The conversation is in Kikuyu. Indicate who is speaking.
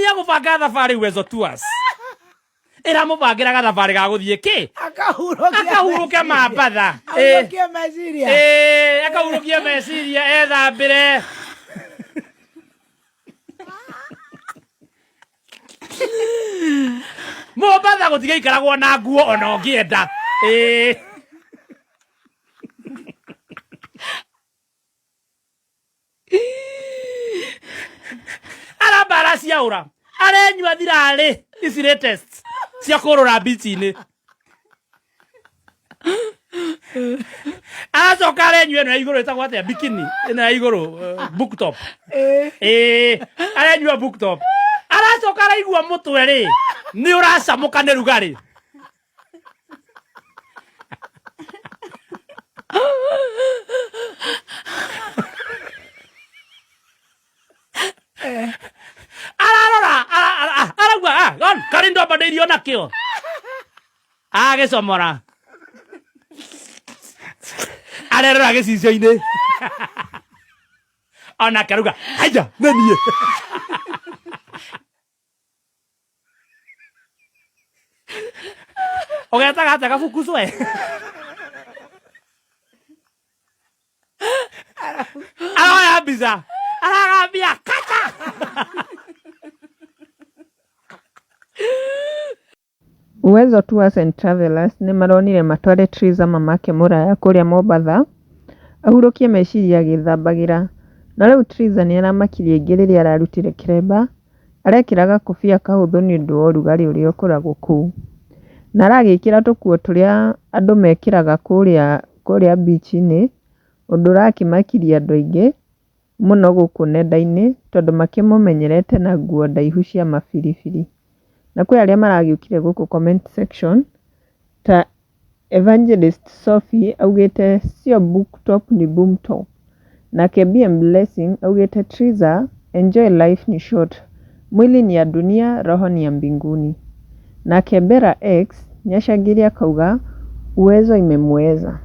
Speaker 1: ya gũbanga thabarĩ Uwezo Tours ĩramũbangĩra gathabarĩ ga gũthiĩ kĩ
Speaker 2: Akahurũkia
Speaker 1: akahurũke
Speaker 2: meciria.
Speaker 1: Mambatha. Ĩ.
Speaker 2: Ahurũkie meciria.
Speaker 1: Ĩ, akahurũkie meciria ethambĩre. Mombatha gũtigaikaragwo na nguo ona ũngĩenda. Ĩ. Aramba araciaũra arenyua thirarĩ ici latest cia kũrũra mbici-inĩ aracoka arenyua ĩno ya igũrũ ĩtagwo atĩa bikini ĩno ya igũrũ book top. Ĩĩ, arenyua book top, aracoka araigua mũtwe rĩ nĩ ũracamũka nĩ rugarĩ. Ararora arauga, "Ah, gon, karĩ ndombanĩirio nakĩo." Agĩcomora arerora gĩcicio-inĩ onake arauga, "Haiya, nĩ niĩ." Ũgetaga atĩa gabuku cwe? Aroya mbica aragambia kata.
Speaker 3: Uwezo Tours and Travelers nĩmaronire matware Triza mamake mũraya kũrĩa Mombatha, ahurũkie meciria agĩthambagĩra. Na rĩu Triza nĩaramakirie aingĩ rĩrĩa ararutire kĩremba, arekĩra gakobia kahũthũ nĩũndũ wa ũrugarĩ ũrĩa ũkoragwo kũu. Na aragĩkĩra tũkuo tũrĩa andũ mekĩraga kũrĩa kũrĩa mbici-inĩ, ũndũ ũrakĩmakiria andũ aingĩ mũno gũkũ nenda-inĩ, tondũ makĩmũmenyerete na nguo ndaihu cia mabiribiri. Na kwĩ arĩa maragĩũkire gũkũ comment section ta Evangelist Sophie augĩte sio book top ni boom top. Nake BM Blessing augĩte Triza enjoy life ni short. Mwili ni ya dunia roho ni ya mbinguni. Nake Bera X nĩacangĩire akauga Uwezo imemweza.